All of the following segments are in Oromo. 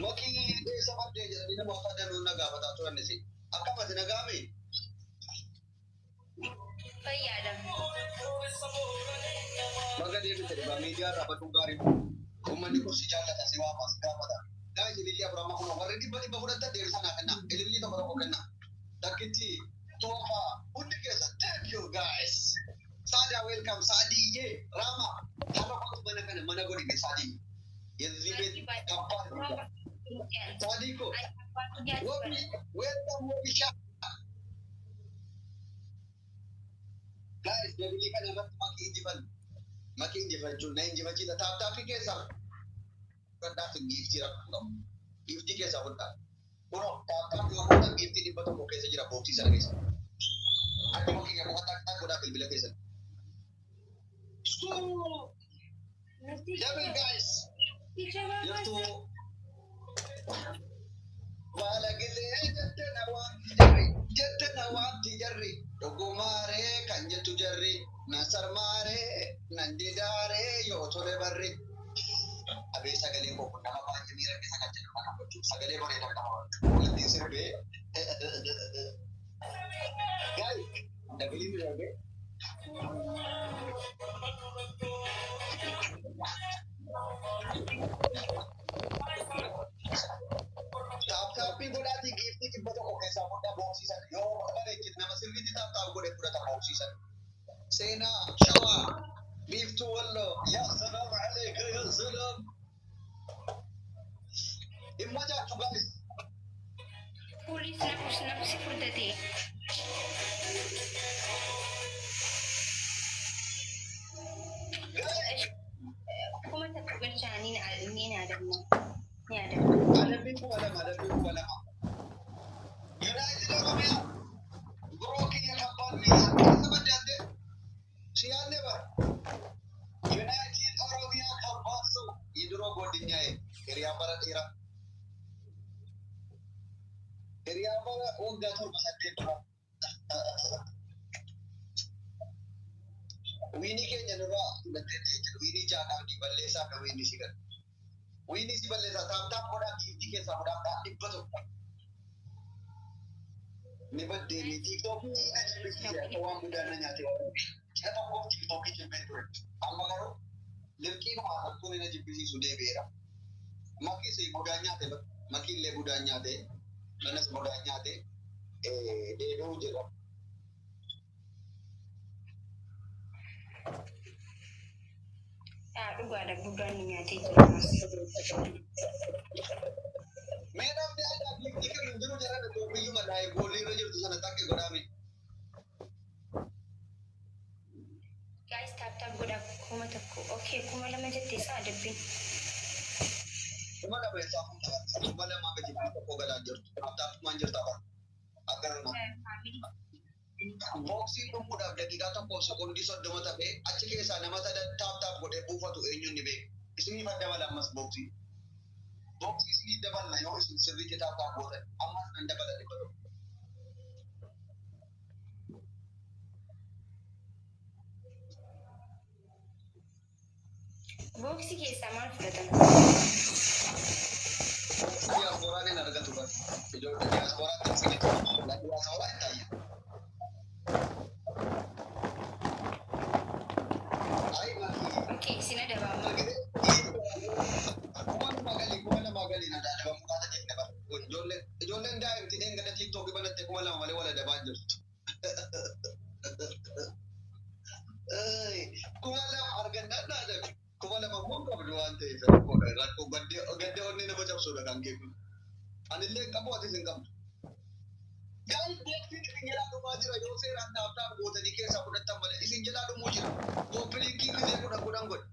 Makii eessa baddee jedhanii namoota danuun na gaafataa turanis. Akkam ati nagaami? Fayyaadha. Baga deebite dhugaa miidiyaa irraa baduun gaarii. Uummanni kun si jaallata, si waama, si gaafata. Guys, ilillii afur amma kun warri dhibba dhibba fudhatan deebisa naa kenna. Ilillii tokko tokko kenna. Takkitti toofaa hundi keessa, thank you guys. Saadaa, welcome. Saadiyyee Rama, har'a kottu mana kana mana godhime Saadii. የዚህ ቤት ከባድ ነው። Saadii ko wabi, welcome wabisha. Guys, double kana irratti makii injifannu. Makii injifachuun na injifachiisa. Tap tapii keessaa fudhadhaa fi giiftii rakkoo qabu. Giiftii keessaa fudhaa. Kunoo tap tap yoo fudhan giiftii 100 keessa jira boxii sana keessa. Akkuma kiyya qofa tak tak godhaa bilbila keessan. Suu double guys. Jirtuu baala gisee jette na waanti jarri, jette na waanti jarri, dhugumaaree kan jettu jarri, nan sarmaaree nan didaaree yoo tole barri. Abee, sagalee koo kun nama baay'ee miira keessa kan jedhu kana gochuuf sagalee bareedaa qaba. Walitti sirbee. Guys, double ni darbee. Tap tapii godhaatii giiftii 100 keessaa fudhaa boxii sana. Yoo bareechite nama sirriitti tap tap godhe fudhata boxii sana. Seenaa, Shawaa, Biiftuu Walloo, yaa salaam aleeka, yaa salaam. Dhimma jaachuu guys. Fuulis nafus nafsi furdate. Guys, 1000 galchaa ni ni adabna. Ni adabna. Adabbiin 2000, adabbiin 2000. United Oromiyaa, biroo kiyya kabbaan biyya keessa baddaate si yaadne bara. United Oromiyaa kabbaan ሰው የድሮ ጓደኛዬ፣ hiriyaa bara dheeraa, hiriyaa bara waggaa 7 8 dura. Winii keenya nurraa fudhatteetti jechuudha. Winii ja'a qabdi, balleessaa akka winii si gala. Winii si balleessaa. Tap tap godhaa, giiftii keessaa fudhaa 100. Ni baddeemi TikTokii na jibbisiise, akka waan guddaa na nyaate waan. Ji'a tokkoof TikTokii jibbee ture. Amma garuu liqii haasoftuun na jibbisiisu deebi'eera. Makiis budaan nyaate, makiillee budaan nyaate, manas budaan nyaate, deebi'uu jira. Dhugaadha, budaan ni nyaatee jira. Mee namni aadaa giiftii kennu hin jiru jara biyyuma daa'e goolii irra jirtu sana takka godhaame. Guys, tap tap godhaa 1000. Okay, 2000 jettee isaa adabbiin. 2000 isaa fuula 2000 miti, 1000 galaa jirtu. Tap tapumaan jirta bara. Akkanuma. Boxiin dhumuudhaaf daqiiqaa 1 sekondii 30 tafee achi keessaa nama sadan tap tap godhee buufatu eenyuun ni beeku. Isiniif dabala ammas boxii. Boxii isinii daballa yoo isin sirriitti tap tap gootan, ammas nan dabala 100. Boxii keessaa maal fudhatan? Boxii diyaaspooraan hin argatu bara. Ijoollee diyaaspooraatti isinitti diyaaspooraa hin taayya. Ayi makii. Okay, isin adabaama. 2000 galii, 2000 galii na adabamuu kaata jenne bara. Ijoolleen daa'imti dheen gada TikTokii banatte 2000 malee wal adabaa jirtu. 2000 argannaan na adabe. 2000 immoo hin qabdu waan ta'eef rakkoodha. Rakkoo gaddee gaddee onnee nama cabsuudha kan kee kun. Anillee hin qabu, atis hin qabdu. Guys, boxiin isin jalaa dhumaa jira yoo seeraan tap tap gootanii keessaa fudhattan malee isin jalaa dhumuu jira. Copy linkii gisee kudhan kudhan godhe.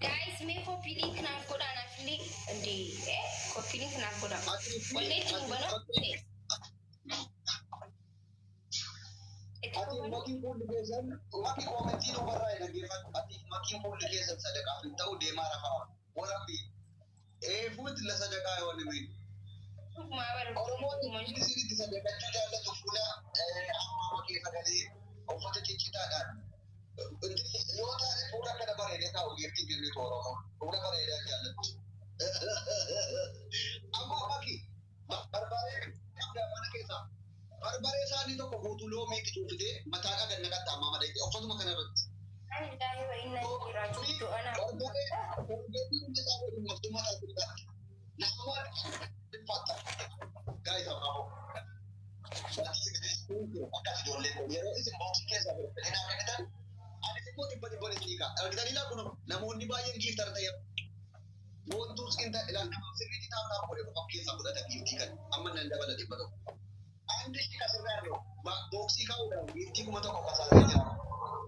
Guys, mee copy link naaf godhaa, naaf illee indee copy link naaf godhaa. Ati fi Walleetti ati nu banaa. Itti Ati fufan. Makiin fuulli keessan, makii commentii nu barraa'e dhaggeeffadhu. Ati makiin fuulli keessan sadaqaaf hin ta'u, deemaa rafaa. Warabbi eefuutti la sadaqaa yoo nimi. Dhugumaa bara. Oromoon isinitti sadaqachuu jaallatu fuula hammaama keessa galee uffata ciccitaadhaan Yoo taane fuula kana bareedee taa'u giiftii kennitu Oromoo. Fuula bareedaa jaallattu. Amma bakki barbaree qabdaa mana keessaa. Barbaree isaanii tokko guutuu loomii itti cuuftee mataa dhagan naqatta amma malee uffatuma kana irratti. Lillahi wa inna ilaihi raaji'uun. Du'a naaf. Barbaree hundi isaa waliin maftummaa taasisuu Nama dhiphatta. Gaa'isa bravo. Akkas ijoollee kun yeroo isin booksii keessaa fudhatanii naa kennitan anis immoo dhibba dhibba isinii ka'a. Argitanii laa kun namoonni baay'een giiftar ta'e. Boontuus qinta ilaal nama sirriitti taa'aa godhe qofa keessaa fudhata giiftii kan amma nan dabala 100. Andi shi kasirraa yeroo booksii kaa'uudhaan giiftii 1000 kasaasee jira.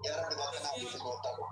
Yaa Rabbi bakka naaf giiftii gooftaa koo.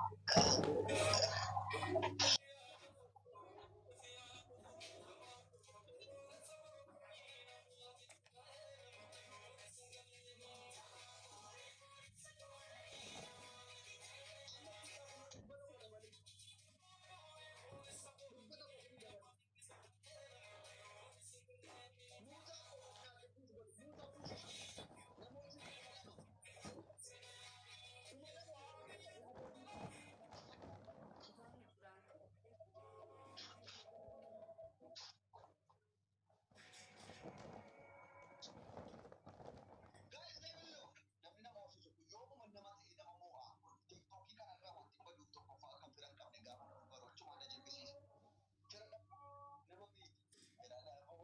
Guys, level namni nama horsiisu yoomuma nama ta'e nama mo'a. Tiktokii kanarraa wanti baduuf tokkoffaa kan fira hin qabne gaafa nama baruuchuma na jibbisiisa. Fira nama miiti. Fira nama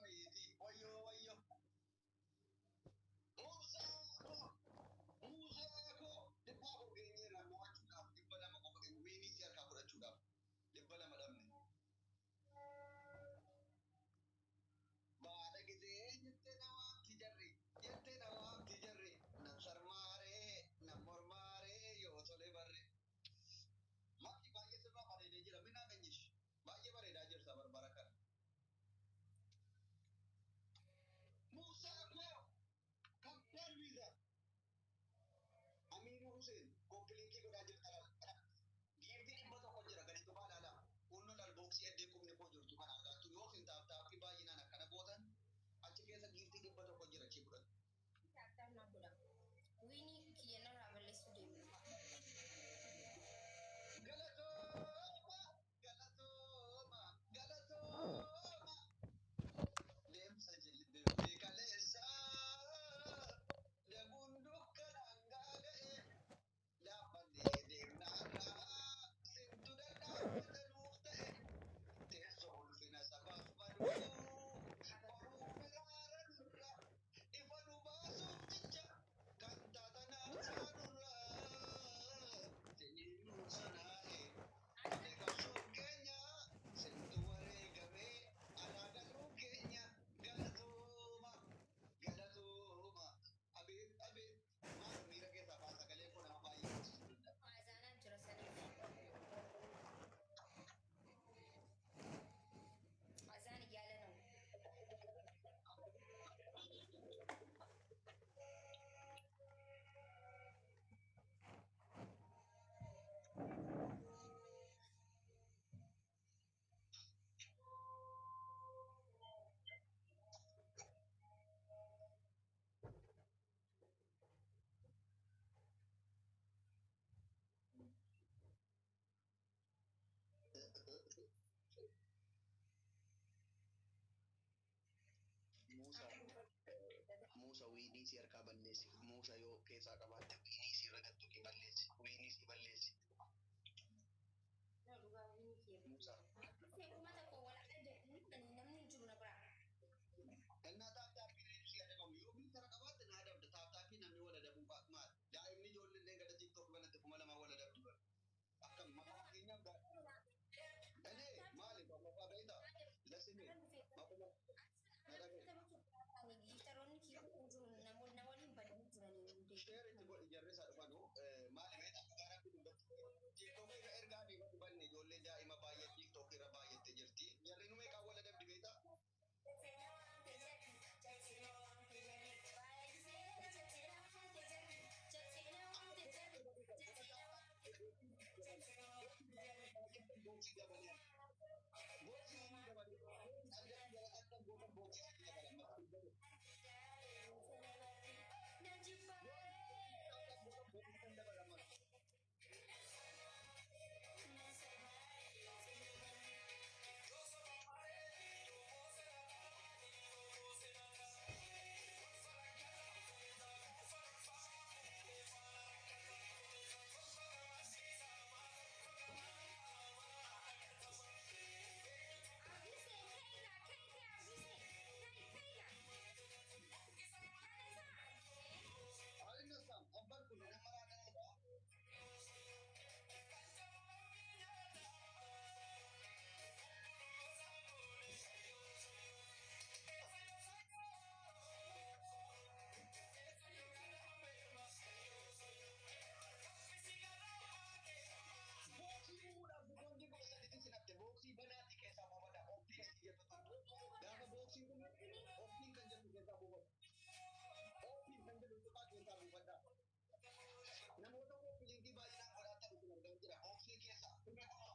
miiti. Wayyoo wayyoo. Muusaa koo Muusaa koo 400 geenyeerra mo'achuudhaaf 200 qofa wiinii si harkaa fudhachuudhaaf 200 dhabne. Baala gisee jettee namaatti jarri jettee namaatti jarri nam sarmaaree nam mormaaree yoo tole barre. Makki baay'ee sirraa bareedee jira minaa ganyish baay'ee bareedaa jirta barbara kana. Muusaa koo kabbaar wiiza Amiinuu Hussein koppiliinkii godhaa jirta giiftii 100 jira gadi tufaa ilaalaa. Kunno lal booksii addee qubni koo jirtu kana argaattu yoo isin taaftaafii baay'inaan akkana gootan achi keessa giiftii 100 jira achii fudhatu. Taaptaap naaf godha. Wiinii kiyya narraa balleessuu deemu. Galatooma galatooma galatooma deemsa jilbee kaleessa daguun dukkanaan gaaga'e laaffannee deemnaarraa sintu dhadhaabbata nuuf ta'e teessoo ulfina sabaaf baduu boruu biraara nurra ifa nu baasuuf jecha kan taatan aarsaa nurra siniinuu sanaa'e ani qabsoon keenya sintu wareegamee alaa galuu keenya galatooma galatooma abeet abeet maal miira keessaa baasa sagalee koo nama baay'ee hoosisuu danda'a. Azaanaa jira saniif. Azaan እያለ ነው። Muusaa Muusa wiinii si harkaa balleessi. Muusa yoo keessaa qabaatte wiinii si irra gattuqi balleessi. Wiinii si balleessi. Dhugaa wiinii kiyya. Muusa. Uummata koo wal ajajnu namni hin jiru na biraa. Innaa taaptaappii reefu si adabamu yoo biitara qabaatte na adabda taaptaappii namni wal adabuu maal daa'imni ijoolleen gada tiktok banatti 2000 wal adabdi bara. Akkam maqaa fakkeenyaaf Enee maali tokkoffaa beektaa lasimi maquma na dhagaye. Giiftaroonni kiyya hin jiru namoonni na waliin badanii jiranii hundee. Sheer itti godhi jarri isaa dhufanu maali beektaa dhugaa rabbi dubbachuu tiktok irra ergaa deematu banne ijoollee daa'ima baay'ee tiktok irra baay'attee jirti jarri nu meeqaan wal adabdi beektaa. Booksii dabalee booksii dabalee akka goota booksii dabalee. Dhume kunoo.